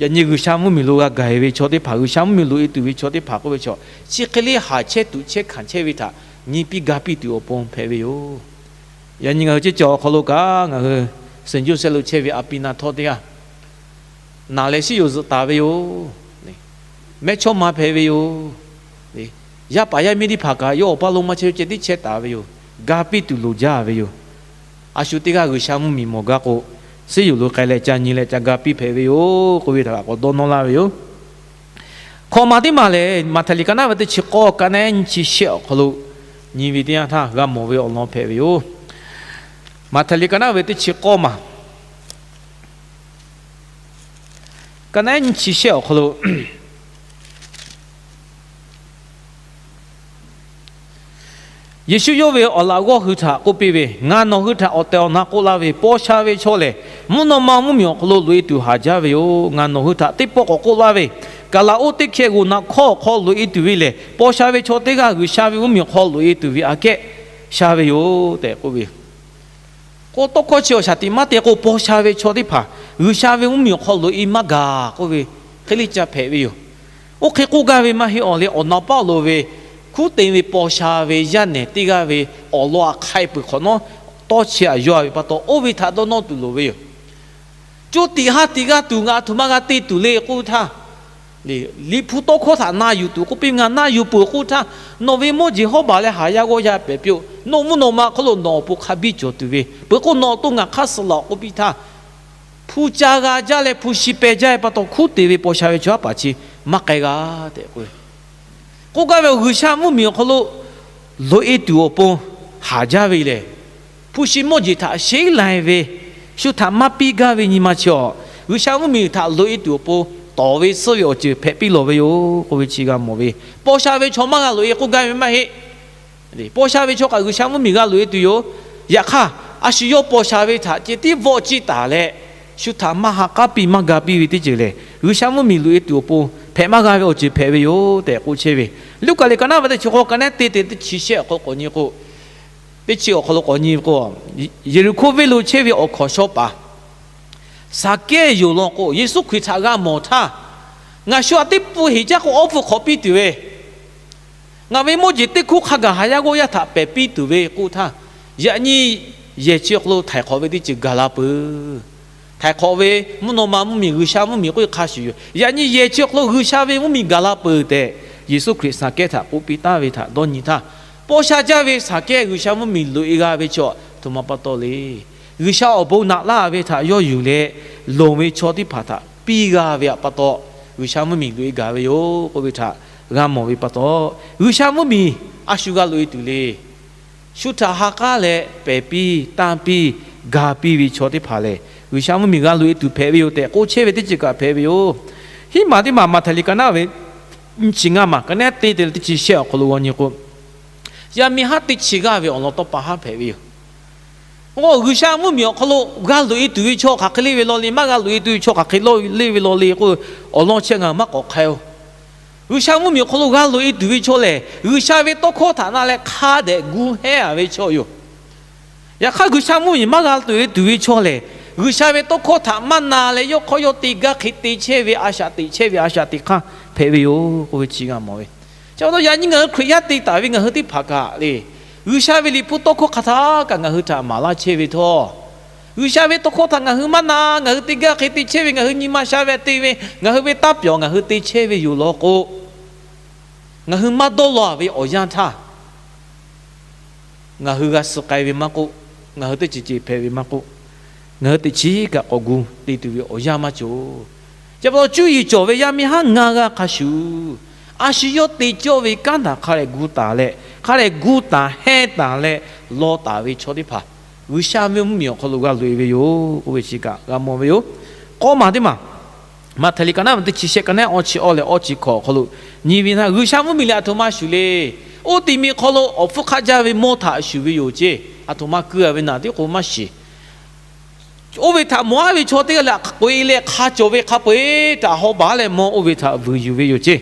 Yaꞈ nyi G'uiˬsha mvuhˇmiˬ lo g'a gaˬ-e ve chaw teˇ hpaˍ, G'uiˬsha mvuhˇmiˬ loꞈ-e tuˬ ve chaw teˇ hpaˍ k'oˆ ve chaw, chi hk'e le haˍ chehˇ tuꞈ chehˇ hkanˍ chehˇ ve htaꞈ nyi piˇ ga piˇ tuˬ awˬ pon hpehꞈ ve yoˬ. Yaꞈ nyi ngaˬ hui ceˇ cawˬ awˬ hk'aw lo kaꞈ, ngaˬ hui Saˍ Joseph lo chehˇ ve a pi na htawˇ teˇ g'aˇ naˬ leh shiˉ yoˬ zuhꞈ taˍ ve yoˬ. Mehˇchawˇma hpehꞈ ve yoˬ. Yaˇ paˍ yaˇ miˇ teˇ hpaˍ kaꞈ yawˇ awˬ paˇ lo maˇ chehˇ, yawˇ ceh tiˉ chehˇ taˍ ve yoˬ. Ga piˇ tuˬ loˍ jaˇ ve yoˬ. A shu teˇ g'aˇ G'uiˬsha mvuhˇmiˬ mawˬ gaˇ k'o, shiˉ yoˬ lo k'ai leh ca nyi leh ca ga piˇ hpehꞈ ve yoˬ k'oˆ ve htaꞈ kaꞈ k'awꞈ dawˇ nawˇ laˇ ve yoˬ. Hkawꞈ maˬ teˇ maˬ lehˬ, Maꞈhtehˍ liꞈ ka naˆ ve teˇ chi k'awˇ, ka naˆ ehˉ nyiˇ chi shehˆ awˬ hk'aw lo nyi ve teˇ yanˇ htaˇ g'a mawˬ ve awˬ lawn hpehꞈ ve yoˬ. Maꞈhtehˍ liꞈ ka naˆ ve teˇ chi k'awˇ maˬ Ka naˉ nyi chi shehˆ awˬ hk'aw lo Yeˍsuˆ yawˇ ve awˬ laꞈ g'awˇ hui htaꞈ k'oˆ piˇ ve, Ngaˬ nawˬ hui htaꞈ awˬ tehˬ awˬ na k'oˆ laˇ ve, paw sha ve chaw lehˬ, mvuhˇ naw ma mvuhˇmiˬ awˬ hk'aw lo loꞈ-e tuˬ haˍ jaˇ ve yoˬ. Ngaˬ nawˬ hui htaꞈ teˇ pawˆ k'awꞈ k'oˆ laˇ ve, kaˍlaˍoˆ teˇ hkehˇ g'oˬ naꞈ hkawˇ awˬ hk'aw loꞈ-e tuˬ ve lehˬ, paw sha ve chaw teˇ g'aˇ G'uiˬsha ve mvuhˇmiˬ awˬ hk'aw loꞈ-e tuˬ ve aꞈ kehˉ sha ve yoˬ tehꞈ k'oˆ ve yoˬ. K'o, tawˇ hkawˇ chi awˬ shaˍ tiꞈ maˇ te k'o, paw sha ve chaw teˇ hpaˍ G'uiˬsha ve mvuhˇmiˬ awˬ hk'aw loꞈ-e maˇ gaˬ k'oˆ ve hk'e le ca hpehꞈ ve yoˬ. Oˇ hk'e k'oˆ gaˇ ve maˇ heˆ awˬ leh, awˬ na paˆ lo ve hkunˉ te ve paw sha ve yaˇ nehˬ teˇ g'aˇ ve awˬ lawn aꞈ hk'ai peuˬ hk'awꞈ nawˉ, tawˇ chi aꞈ yaw ve pa taw, oˇ ve htaꞈ dawˇ nawˇ tuˬ loˍ ve yoˬ. Coˇ tiꞈ ha tiꞈ g'a tuˬ ngaˬ aˬ htoꞈ ma g'a te tuˬ le k'oˆ htaˇ, Liꞈ hpu tawˇ hkawˇ htaꞈ na yuˬ tuˬ k'oˆ piˇ, ngaˬ na yuˬ peuˬ k'oˆ htaˇ, nawˬ ve mawˇ jeˬ hawˉ baˬ leh haˍ yaˇ g'awˇ yaˇ pehˍ piˇ-oˆ. Nawˬ mvuhˇ naw ma hk'oˆ lo nawˬ awˬ pon hk'a biˇ cawˬ tuˬ ve peuˬ k'o, nawˬ awˬ to ngaˬ hk'aˇ suh laˬ k'oˆ piˇ htaˇ, hpu ca g'a jaˇ leh hpu shi peh jaˇ ve pa taw, hkunˉ te ve paw sha ve chaw haˉ paˍ chi maˇ k'ai g'a tehꞈ k'oˆ ve. K'oˆ gaˇ ve, G'uiˬsha mvuhˇmiˬ awˬ hk'aw lo loꞈ-e tuˬ awˬ pon haˍ jaˇ ve lehˬ, hpu shi mawˇ jeˬ htaꞈ sheˉ lai ve, shu htaꞈ maˇ piˇ gaˇ ve nyi ma chi awˬ, G'uiˬsha mvuhˇmiˬ htaꞈ loꞈ-e tuˬ awˬ pon tawˍ ve suhˆ ve awˬ ceuˬ hpehꞈ piˇ lawˬ ve yoˬ k'oˆ ve chi g'a mawˬ ve. Paw sha ve chaw maˇ g'a loꞈ-e k'oˆ gaˇ ve maˇ heˆ. Paw sha ve chaw kaꞈ G'uiˬsha mvuhˇmiˬ g'a loꞈ-e tuˬ yoˬ. Yaꞈ hk'aˇ, a shu yawˇ paw sha ve htaꞈ ceh tiˉ vawˆ ciˇ taˍ leh, shu htaꞈ maˇ ha k'aˉ piˇ maˇ ga piˇ ve teˇ ceuˬ lehˬ, G'uiˬsha mvuhˇmiˬ loꞈ-e tuˬ awˬ pon hpehꞈ maˇ g'a ve awˬ ceuˬ hpehꞈ ve yoˬ tehꞈ k'oˆ chehˇ ve. Luˉkaꞈ liꞈ ka naˉ ve teˇ chi k'o, ka naˉ te te teˇ chi shehˆ awˬ hk'aw lo k'awꞈ nyi k'o, teˇ chi awˬ hk'aw lo k'awꞈ nyi k'o, Yeˍriˆhkoˇ venˇ lo chehˇ ve awˬ hkawnˍ shaw paˍ Saˍkehˇ yonˍ law k'o, Yeˍsuˆ Hkriꞈ htaꞈ g'a mawˬ htaˇ, Ngaˬ shu aꞈ teˇ pun heˍ jaˇ k'o, awˉ pfuhˇ hk'awꞈ piˇ tuˬ ve, ngaˬ ve mawˇ jeˬ teˇ hkuˇ hk'a gaˬ haˍ yaˇ g'awˇ yaˇ htaꞈ pehˍ piˇ tuˬ ve k'oˆ htaˇ, yaꞈ nyi yehˬ chi awˬ hk'aw lo htaiˍ hk'awꞈ ve teˇ ceuˬ gaˬ la peuˬ. Htaiˍ hk'awꞈ ve mvuhˇ naw ma mvuhˇmiˬ, G'uiˬsha mvuhˇmiˬ k'oˆ ve hk'a shuˍ yoˬ. Yaꞈ nyi yehˬ chi awˬ hk'aw lo G'uiˬsha ve mvuhˇmiˬ gaˬ la peuˬ tehꞈ, Yeˍsuˆ Hkriꞈ Saˍkehˇ htaꞈ k'oˆ piˇ taˍ ve htaꞈ dawˇ nyi htaˇ, paw sha jaˇ ve Saˍkehˇ G'uiˬsha mvuhˇmiˬ loꞈ-e g'a ve chaw aˬ htoꞈ ma pa taw le. G'uiˬsha awˬ bon naꞈ laˇ ve htaꞈ yawˇ yuˬ leh, loˍ ve chaw teˇ hpaˍ htaꞈ piˇ g'a ve pa taw, G'uiˬsha mvuhˇmiˬ loꞈ-e gaˬ ve yoˬ k'oˆ ve htaꞈ g'a mawˬ ve pa taw, G'uiˬsha mvuhˇmiˬ a shu g'a loꞈ-e tuˬ le. Shu htaꞈ ha k'aˉ leh pehˍ piˇ, tanˇ piˇ, ga piˇ ve chaw teˇ hpaˍ lehˬ, G'uiˬsha mvuhˇmiˬ g'a loꞈ-e tuˬ hpehꞈ ve yoˬ tehꞈ k'oˆ chehˇ ve teˇ ceuˬ kaꞈ hpehꞈ ve yoˬ. Hiˉ maˬ teˇ maˬ Maꞈhtehˍ liꞈ ka naˉ ve nyiˇ chi ngaˇ maˬ, ka naˉ te te teˇ chi shehˆ awˬ hk'aw lo g'aw nyi k'o, yaˇ miˇ haˉ teˇ chi g'aˇ ve awˬ lawn tawˇ pa haˉ hpehꞈ ve yoˬ. G'uiˬsha mvuhˇmiˬ awˬ hk'aw lo g'a loꞈ-e tuˬ ve chaw hk'aˬ hk'e le ve law le, maˇ g'a loꞈ-e tuˬ ve chaw hk'aˬ hk'e le ve law le k'o, awˬ lawn chi ngaˬ maˇ k'awꞈ hk'ai-o. G'uiˬsha mvuhˇmiˬ awˬ hk'aw lo g'a loꞈ-e tuˬ ve chaw lehˬ, G'uiˬsha ve tawˇ hkawˇ htaꞈ na leh hk'a dehꞈ gu hehnˇ-a ve chaw yoˬ. Yaꞈ hk'aˇ, G'uiˬsha mvuhˇmiˬ maˇ g'a loꞈ-e tuˬ ve chaw lehˬ, G'uiˬsha ve tawˇ hkawˇ htaꞈ maˇ na leh yawˇ hk'aw yawˇ te gaˇ hk'e te chehˇ ve a shaꞈ teꞈ chehˇ ve a shaꞈ teꞈ hk'aˇ hpehꞈ ve yoˬ k'oˆ ve chi g'a mawˬ ve. Chi pa taw, yaꞈ nyi ngaˬ hui Hkriꞈ yaˇ te taˍ ve ngaˬ hui teˇ hpaˍ kaꞈ le, G'uiˬsha ve Liꞈ hpu tawˇ hkawˇ hk'aˬ htaˇ kaꞈ ngaˬ hui htaꞈ maˍ laˇ chehˇ ve htawˇ, G'uiˬsha ve tawˇ hkawˇ htaꞈ ngaˬ hui maˇ na, ngaˬ hui te gaˇ hk'e te chehˇ ve, ngaˬ hui nyi ma sha ve te ve, ngaˬ hui ve taˇ pyawˬ ngaˬ hui te chehˇ ve yoˬ law k'o, ngaˬ hui maˇ dawˇ law-a ve awˬ yanˇ htaˇ, ngaˬ hui g'a suh k'ai ve maˇ k'oˆ, ngaˬ hui teˇ ceuˬ ceuˬ hpehꞈ ve maˇ k'oˆ, ngaˬ hui teꞈ chiˉ kaꞈ k'awꞈ gu te tuˬ ve awˬ yanˇ maˇ cawˬ. Chi pa taw, cuˇ yiˍ cawˬ ve yaˇ miˇ haˉ ngaˇ g'aˇ hk'a shuˍ, a shu yawˇ te cawˇ ve kanˉ htaꞈ hk'a dehꞈ gu taˍ leh, hk'a dehꞈ gu taˍ hehnˇ taˍ leh law taˍ ve chaw teˇ hpaˍ G'uiˬsha ve mvuhˇmiˬ awˬ hk'aw lo g'a loꞈ-e ve yoˬ k'oˆ ve chi kaꞈ g'a mawˬ ve yoˬ. K'awˇ maˬ teˇ maˬ, Maꞈhtehˍ liꞈ ka naˉ ve teˇ chi shehˆ, ka naˉ awˇ chi awˇ leh awˇ chi hkawꞈ awˬ hk'aw lo nyi ve htaˇ, G'uiˬsha mvuhˇmiˬ lehˬ aˬ htoꞈ ma shuˍ le. Oˇ tiꞈ miˬ hk'aw lo awˬ hpfuhˇ hk'aˆ jaˇ ve mawˇ htaꞈ shuˍ ve yoˬ ceˇ. Aˬ htoꞈ ma keu-a ve naˬ tiˉ k'o maˇ shiˍ. Oˇ ve htaꞈ mawˬ-a ve chaw teˇ g'aˇ lehˬ, k'oꞈ-e leh hk'a cawˬ ve hk'a peu-eˬ htaꞈ haw baˬ leh mawˇ oˇ ve htaꞈ vuiˬ yuˬ ve yoˬ ceˇ.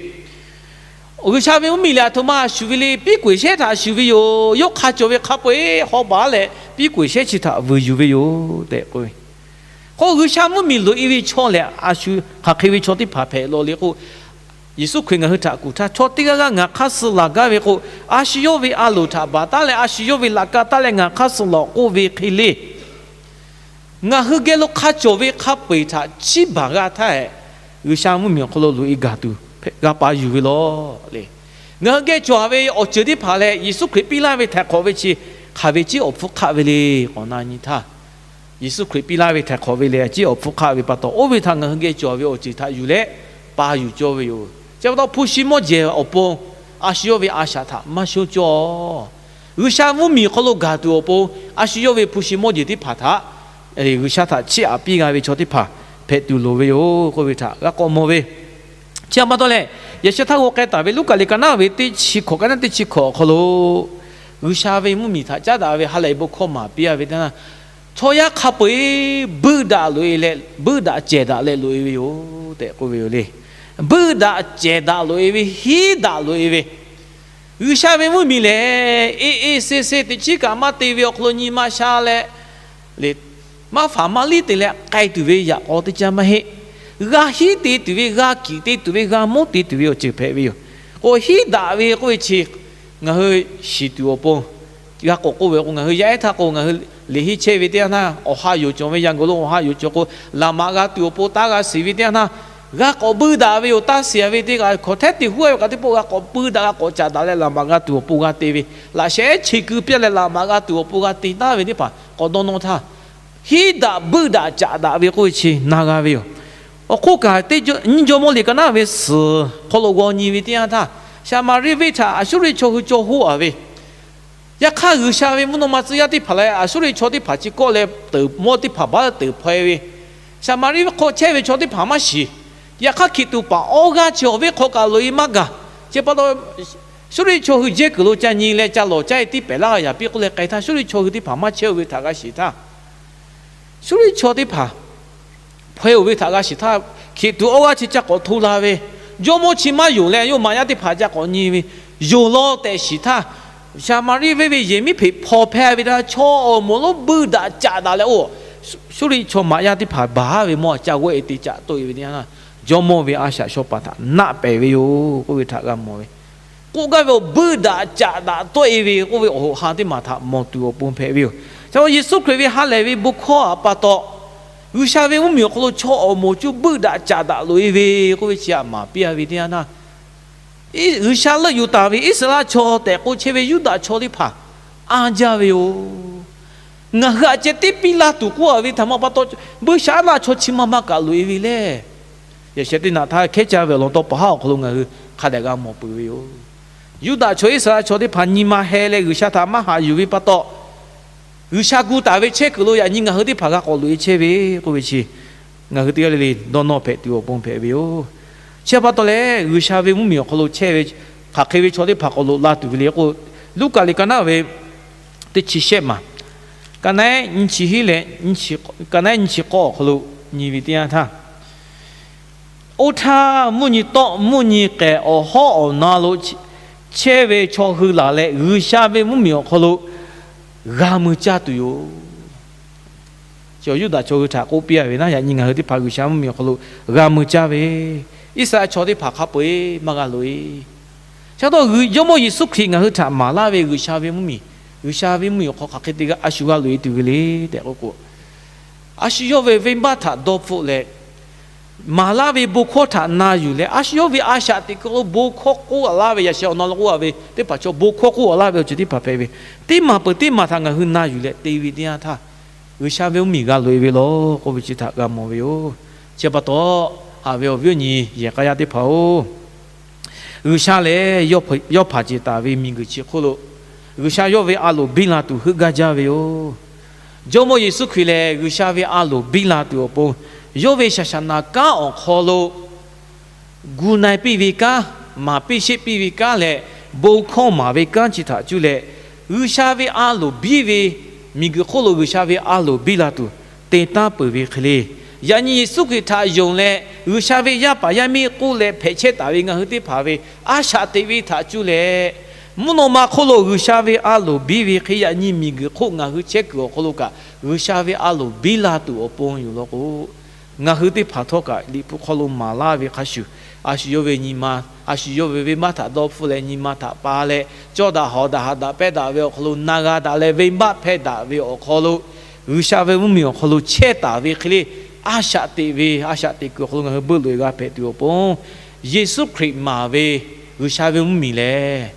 G'uiˬsha ve mvuhˇmiˬ lehˬ aˬ htoꞈ ma shuˍ ve le. Piˉ k'oꞈ-e shehˉ htaꞈ shuˍ ve yoˬ. Yawˇ hk'a cawˬ ve hk'a peu-eˬ haw baˬ leh piˉ k'oꞈ-e shehˉ chi htaꞈ vuiˬ yuˬ ve yoˬ tehꞈ k'oˆ ve. K'o, G'uiˬsha mvuhˇmiˬ loꞈ-e ve chaw lehˬ, a shu hk'aˬ hk'e ve chaw teˇ hpaˍ hpehꞈ law le k'o, Yeˍsuˆ Hkriꞈ ngaˬ hui htaꞈ kuˬ htaˇ, chaw teˇ g'aˇ g'aˇ ngaˬ hk'aˇ suh laˬ gaˇ ve k'o, a shu yawˇ ve a loˍ htaꞈ baˬ taˉ leh, a shu yawˇ ve laꞈ ka taˉ leh ngaˬ hk'aˇ suh laˬ k'oˆ ve hk'e le. Ngaˬ hui geh lo hk'a cawˬ ve hk'a peu-eˬ htaꞈ chiˇ baˬ g'a htaˇ, G'uiˬsha mvuhˇmiˬ awˬ hk'aw lo loꞈ-e gaˬ tuˬ g'a pa yuˬ ve law le. Ngaˬ hui geh cawˬ ve awˬ ceuˬ teˇ hpaˍ leh Yeˍsuˆ Hkriꞈ piˇ laˇ ve htaiˍ hk'awꞈ ve chi hk'aˬ ve ciˉ awˬ hpfuhˇ hk'aˆ ve le k'awꞈ na nyi htaˇ, Yeˍsuˆ Hkriꞈ piˇ laˇ ve htaiˍ hk'awꞈ ve lehˬ, ciˉ awˬ hpfuhˇ hk'aˆ ve pa taw, oˇ ve htaꞈ ngaˬ hui geh cawˬ ve awˬ ceuˬ htaꞈ yuˬ leh pa yuˬ cawˇ ve yoˬ. Chi pa taw, hpu shi mawˇ jehˬ awˬ pon a shu yawˇ ve a shaꞈ htaꞈ maˇ shonˇ cawˇ. G'uiˬsha mvuhˇmiˬ hk'aw lo gaˬ tuˬ awˬ pon, a shu yawˇ ve hpu shi mawˇ jehˬ teˇ hpaˍ htaꞈ G'uiˬsha htaꞈ chiˇ aꞈ piˇ g'a ve chaw teˇ hpaˍ hpehꞈ tuˬ loˍ ve yoˬ k'oˆ ve htaꞈ g'a k'awꞈ mawˬ ve. Chi htaꞈ pa taw leh, yaꞈ sheh htaˇ g'aw k'ai taˍ ve Luˉkaꞈ liꞈ ka naˉ ve teˇ chi hkawꞈ, ka naˉ teˇ chi hkawꞈ awˬ hk'aw lo, G'uiˬsha ve mvuhˇmiˬ htaꞈ caˉ daꞈ ve ha lehˬ bon hkawˇ maˍ piˇ a ve teˇ yanˇ, chaw yaˇ hk'a peu-eˬ buiˆ daꞈ loꞈ-e leh, buiˆ daꞈ cehˬ daꞈ leh loꞈ-e ve yoˬ tehꞈ k'oˆ ve yoˬ le. Buiˆ daꞈ cehˬ daꞈ loꞈ-e ve, hiˉ daꞈ loꞈ-e ve, G'uiˬsha ve mvuhˇmiˬ lehˬ, e e se se teꞈ chiˉ kaꞈ maˇ te ve awˬ hk'aw lo nyi ma sha leh, maˇ faˍ maˇ liˇ te leh k'ai tuˬ ve yaꞈ k'aw teˇ caˇ maˇ heˆ. G'a hiˉ te tuˬ ve, g'a kiꞈ te tuˬ ve, g'a mvuhˇ te tuˬ ve awˬ ceuˬ hpehꞈ ve yoˬ. K'o hiˉ daꞈ ve k'oˆ ve chi ngaˬ hui shiˍ tuˬ awˬ pon g'a k'awꞈ k'oˆ ve k'o, ngaˬ hui yaˇ ehˉ htaˇ k'o ngaˬ hui liꞈ henˇ chehˇ ve teˇ yanˇ htaˇ, awˬ ha yoˬ cawˬ ve, Yanˇ g'oˬ lo awˬ ha yoˬ cawˬ k'o, laꞈ maꞈ g'a tuˬ awˬ pon taˇ g'a shiˍ ve teˇ yanˇ htaˇ, g'a k'awꞈ buiˇ daꞈ ve yoˬ. Taˇ shiˍ a ve teˇ g'aˇ hkawˬ htehˉ te huˉ a ve kaꞈ teˇ pawˆ g'a k'awꞈ buiˇ daꞈ, g'a k'awꞈ caꞈ daꞈ leh laꞈ maꞈ g'a tuˬ awˬ pon g'a te ve, laꞈ sheh chehˇ kuiˬ piˇ leh laꞈ maꞈ g'a tuˬ awˬ pon g'a te taˍ ve teˇ hpaˍ k'awꞈ dawˇ nawˇ htaˇ, hiˉ daꞈ buiˇ daꞈ caꞈ daꞈ ve k'oˆ ve chi na g'a ve yoˬ. Awˬ hk'oˆ kaꞈ teˇ nyiˇ Jawˇmawˇ liꞈ ka naˉ ve suhˍ hk'aw lo g'aw nyi ve teˇ yanˇ htaˇ, Saˍmaˍriˆ venˇ htaꞈ Aˍsuˇriˆ chaw hui caw hoˆ a ve, yaꞈ hk'aˇ G'uiˬsha ve mvuhˇ naw ma tcuh yaˇ teˇ hpaˍ leh Aˍsuˇriˆ chaw teˇ hpaˍ chi kawˆ leh teuˍ mawˇ teˇ hpaˍ baˆ teuˍ hpaw-e ve, Saˍmaˍriˆ hk'aw chehˇ ve chaw teˇ hpaˍ maˇ shiˍ. Yaꞈ hk'aˇ Hkiˬtuꞈ paˍ awˇ g'aˇ chi awˬ venˇ hk'aw kaꞈ loꞈ-e maˇ gaˬ. Chi pa taw, Suˇriˆ chaw hui jehˇ kuiˬ lo ca nyi leh ca lawˬ caˇ-e tiˉ pehˍ laˇ g'a yaꞈ piˇ k'oˆ leh k'ai htaˇ, Suˇriˆ chaw hui teˇ hpaˍ maˇ chehˇ-o ve htaꞈ g'a shiˍ htaˇ, Suˇriˆ chaw teˇ hpaˍ hpaw-e-oˬ ve htaꞈ g'a shiˍ htaˇ, Hkiˬtuꞈ awˇ g'aˇ chi ca k'awꞈ hto la ve, jawˇmawˇ chi maˇ yonˍ leh yawˇ maꞈ yaˇ teˇ hpaˍ ca k'awꞈ nyi ve, yonˍ law tehꞈ shiˍ htaˇ, Saˍmaˍriˆ venˇ ve yehˬ miˉ hpeꞈ hpaw hpehˇ ve htaˇ, chaw awˬ moˍ lonˉ buiˇ daꞈ caꞈ daꞈ leh oˇ, Suˇriˆ chaw maꞈ yaˇ teˇ hpaˍ baˬ ve mawˇ a ca g'awˆ-e te caꞈ tawˆ-e ve teˇ yanˇ, jawˇmawˇ ve a shaꞈ shaw paˍ htaꞈ naˆ pehˍ ve yoˬ k'oˆ ve htaꞈ g'a mawˬ ve. K'oˆ gaˇ ve awˬ, buiˇ daꞈ caꞈ daꞈ tawˆ-e ve k'oˆ ve awˬ hoꞈ ha teˇ maˬ htaꞈ mawˬ tuˬ awˬ pon hpehꞈ ve yoˬ. Ca Yeˍsuˆ Hkriꞈ ve ha lehˬ ve bon hkawˇ htaꞈ pa taw, G'uiˬsha ve mvuhˇmiˬ awˬ hk'aw lo chaw awˬ moˍ cuˇ buiˇ daꞈ caꞈ daꞈ loꞈ-e ve k'oˆ ve chi htaꞈ maˍ piˇ a ve teˇ yanˇ htaˇ, G'uiˬsha leuˆ yuˬ taˍ ve Iˉsaˍreˍlaˆ chaw tehꞈ k'oˆ chehˇ ve Yuˇdaꞈ chaw teˇ hpaˍ anˇ jaˇ ve yoˬ. Ngaˬ hui aꞈ ceh teˇ piˇ laˇ tuˬ k'oˆ a ve htaꞈ ma pa taw, buiˇshaˆaˉnaˆ chaw chi ma ma kaꞈ loꞈ-e ve le. Yaꞈ sheh teˇ naꞈ htaˇ hkehˉ caˇ ve awˬ lawn taw paˍ haˉ awˬ hk'aw lo ngaˬ hui hk'a dehꞈ g'a mawˬ peuˬ ve yoˬ. Yuˇdaꞈ chaw Iˉsaˍreˍlaˆ chaw teˇ hpaˍ nyi ma heh leh G'uiˬsha htaꞈ maˇ haꞈ yuˬ ve pa taw, G'uiˬsha gu taˍ ve chehˇ kuiˬ lo yaꞈ nyi ngaˬ hui teˇ hpaˍ g'a k'awꞈ loꞈ-e chehˇ ve k'oˆ ve chi, ngaˬ hui teˇ g'aˇ le le dawˇ nawˇ hpehꞈ tuˬ awˬ pon hpehꞈ ve yoˬ. Chi pa taw leh, G'uiˬsha ve mvuhˇmiˬ awˬ hk'aw lo chehˇ ve hk'aˬ hk'e ve chaw teˇ hpaˍ k'awꞈ loꞈ la tuˬ ve le k'o, Luˉkaꞈ liꞈ ka naˉ ve teˇ chi shehˆ maˬ, ka naˉ nyiˇ chi hiˉ leh, ka naˉ nyiˇ chi k'awˇ awˬ hk'aw lo nyi ve teˇ yanˇ htaˇ, oˇ htaˇ mvuhˇ nyi tawˆ mvuhˇ nyi k'ehˬ awˬ hawˉ awˬ na lo chehˇ ve chaw hui laˬ leh, G'uiˬsha ve mvuhˇmiˬ awˬ hk'aw lo g'a mui caˇ tuˬ yoˬ. Chi Yuˇdaꞈ chaw hui htaꞈ k'oˆ piˇ a ve naˉ, yaꞈ nyi ngaˬ hui teˇ hpaˍ G'uiˬsha mvuhˇmiˬ awˬ hk'aw lo g'a mui caˇ ve, Iˉsaˍreˍlaˆ chaw teˇ hpaˍ hk'a peu-eˬ maˇ g'a loꞈ-e. Chi pa taw, Jawˇmawˇ Yeˍsuˆ Hkriꞈ ngaˬ hui htaꞈ maˍ laˇ ve G'uiˬsha ve mvuhˇmiˬ, G'uiˬsha ve mvuhˇmiˬ awˬ hk'aw hk'aˬ hk'e te g'a a shu g'a loꞈ-e tuˬ ve le tehꞈ k'oˆ k'o, a shu yawˇ ve venˇbaˆ htaꞈ dawˇ hpfuhˆ leh, maˍ laˇ ve bon hkawˇ htaꞈ na yuˬ leh, a shu yawˇ ve a shaꞈ teꞈ kuiˬ lo bon hkawˇ k'oˆ a laˇ ve, yaꞈ sheh awˬ na lo k'oˆ a ve teˇ hpaˍ chaw bon hkawˇ k'oˆ a laˇ ve awˬ ceuˬ teˇ hpaˍ hpehꞈ ve, teˇ maˬ peuˬ teˇ maˬ htaꞈ ngaˬ hui na yuˬ leh te ve teˇ yanˇ htaˇ, G'uiˬsha ve mvuhˇmiˬ g'a loꞈ-e ve law k'oˆ ve chi htaꞈ g'a mawˬ ve yoˬ. Chi pa taw, haꞈ ve awˬ viˉ awˬ nyi yehˬ k'a yaˇ teˇ hpaˍ-oˬ, G'uiˬsha lehˬ yawˇ hpanˍ ceˬ taˍ ve miˬguiˬ chi hk'oˆ lo G'uiˬsha yawˇ ve a loˍ biˇ la tuˬ heuˆ gaˇ jaˇ ve yoˬ. Jawˇmawˇ Yeˍsuˆ Hkriꞈ lehˬ G'uiˬsha ve a loˍ biˇ la tuˬ awˬ pon, yawˇ ve shaˍ shaˍ naˍ kanˉ awˬ hk'aw lo gu na-e piˇ ve kanˉ, maˍ piˇ sheˆ piˇ ve kanˉ leh, bon hkawˇ maˍ ve kanˉ chi htaꞈ cuˇ leh, G'uiˬsha ve a loˍ biˇ ve, miˬguiˬ hk'oˆ lo G'uiˬsha ve a loˍ biˇ la tuˬ te taˉ peuˬ ve hk'e le. Yaꞈ nyi Yeˍsuˆ Hkriꞈ htaꞈ yonˍ leh G'uiˬsha ve yaˇ paˍ yaˇ miˇ k'oˆ leh hpehꞈ chehˇ taˍ ve ngaˬ hui teˇ hpaˍ ve a shaꞈ teꞈ ve htaꞈ cuˇ leh, mvuhˇ naw ma hk'oˆ lo G'uiˬsha ve a loˍ biˇ ve hk'e yaꞈ nyi miˬguiˬ hk'oˆ ngaˬ hui chehˇ kuiˬ awˬ hk'aw lo kaꞈ G'uiˬsha ve a loˍ biˇ la tuˬ awˬ pon yoˬ law k'o, ngaˬ hui teˇ hpaˍ htawˇ kaꞈ Liꞈ hpu hk'aw lo maˍ laˇ ve hk'a shuˍ, a shu yawˇ ve nyi ma, a shu yawˇ ve venˇbaˆ htaꞈ dawˇ hpfuhˆ leh nyi ma htaꞈ pa leh, cawˇ daꞈ hawˍ daꞈ haꞈ daꞈ pehˇ daꞈ ve awˬ hk'aw lo na g'a daꞈ leh venˇbaˆ hpehˇ daꞈ ve awˬ hk'aw lo, G'uiˬsha ve mvuhˇmiˬ awˬ hk'aw lo chehˇ taˍ ve hk'e le, a shaꞈ teꞈ ve, a shaꞈ teꞈ kuiˬ awˬ hk'aw lo ngaˬ hui beuˆ loꞈ-e g'a hpehꞈ tuˬ awˬ pon, Yeˍsuˆ Hkriꞈ maˍ ve G'uiˬsha ve mvuhˇmiˬ lehˬ,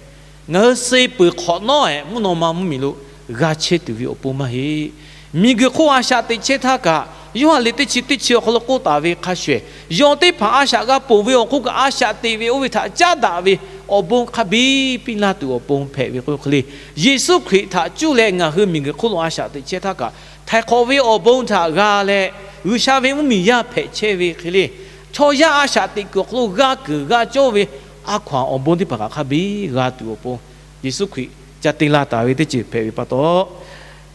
ngaˬ hui suh peuˬ hk'awꞈ nawˉ-ehˍ mvuhˇ naw ma mvuhˇmiˬ lo g'a chehˇ tuˬ ve awˬ pon maˇ heˆ. Miˬguiˬ hk'oˆ a shaꞈ teꞈ chehˇ htaˇ kaꞈ, Yoˇhanˬ liꞈ teˇ chi teˇ chi awˬ hk'aw lo k'oˆ taˍ ve hk'a shuˍ shuˍ, yawˇ teˇ hpaˍ a shaꞈ g'a ponˬ ve awˬ hk'oˆ kaꞈ, a shaꞈ teꞈ ve oˇ ve htaꞈ caˉ daꞈ ve awˬ bon hk'a biˇ piˇ laˇ tuˬ awˬ pon hpehꞈ ve k'oˆ hk'e le. Yeˍsuˆ Hkriꞈ htaꞈ cuˇ leh ngaˬ hui miˬguiˬ hk'oˆ lo a shaꞈ teꞈ chehˇ htaˇ kaꞈ, htaiˍ hk'awꞈ ve awˬ bon htaꞈ g'a leh, G'uiˬsha ve mvuhˇmiˬ yaˇ hpehꞈ chehˇ ve hk'e le. Chaw yaˇ a shaꞈ teꞈ kuiˬ awˬ hk'aw lo g'a kuiˬ g'a cawˇ ve a hkaw-anˬ awˬ bon teˇ hpaˍ kaꞈ hk'a biˇ g'a tuˬ awˬ pon, Yeˍsuˆ Hkriꞈ ca te la taˍ ve teˇ ceuˬ hpehꞈ ve pa taw,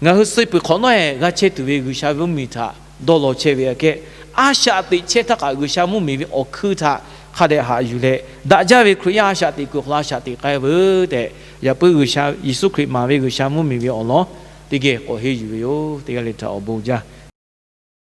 ngaˬ hui suh peuˬ hk'awꞈ nawˉ-ehˍ g'a chehˇ tuˬ ve G'uiˬsha ve mvuhˇmiˬ htaꞈ dawˇ law chehˇ ve aꞈ kehˉ, a shaꞈ teꞈ chehˇ htaˇ kaꞈ G'uiˬsha mvuhˇmiˬ ve awˬ hkui htaꞈ hk'a dehꞈ haꞈ yuˬ leh, daꞈ jaˇ ve Hkriꞈ yaˇ a shaꞈ teꞈ kuiˬ awˬ hk'aw lo a shaꞈ teꞈ k'ai veuˬ tehꞈ, yaꞈ puiˉ G'uiˬsha Yeˍsuˆ Hkriꞈ maˍ ve G'uiˬsha mvuhˇmiˬ ve awˬ lawn teˇ geh k'awꞈ henˇ yuˬ ve yoˬ. Teˇ g'aˇ le htaꞈ awˬ bon jaˇ.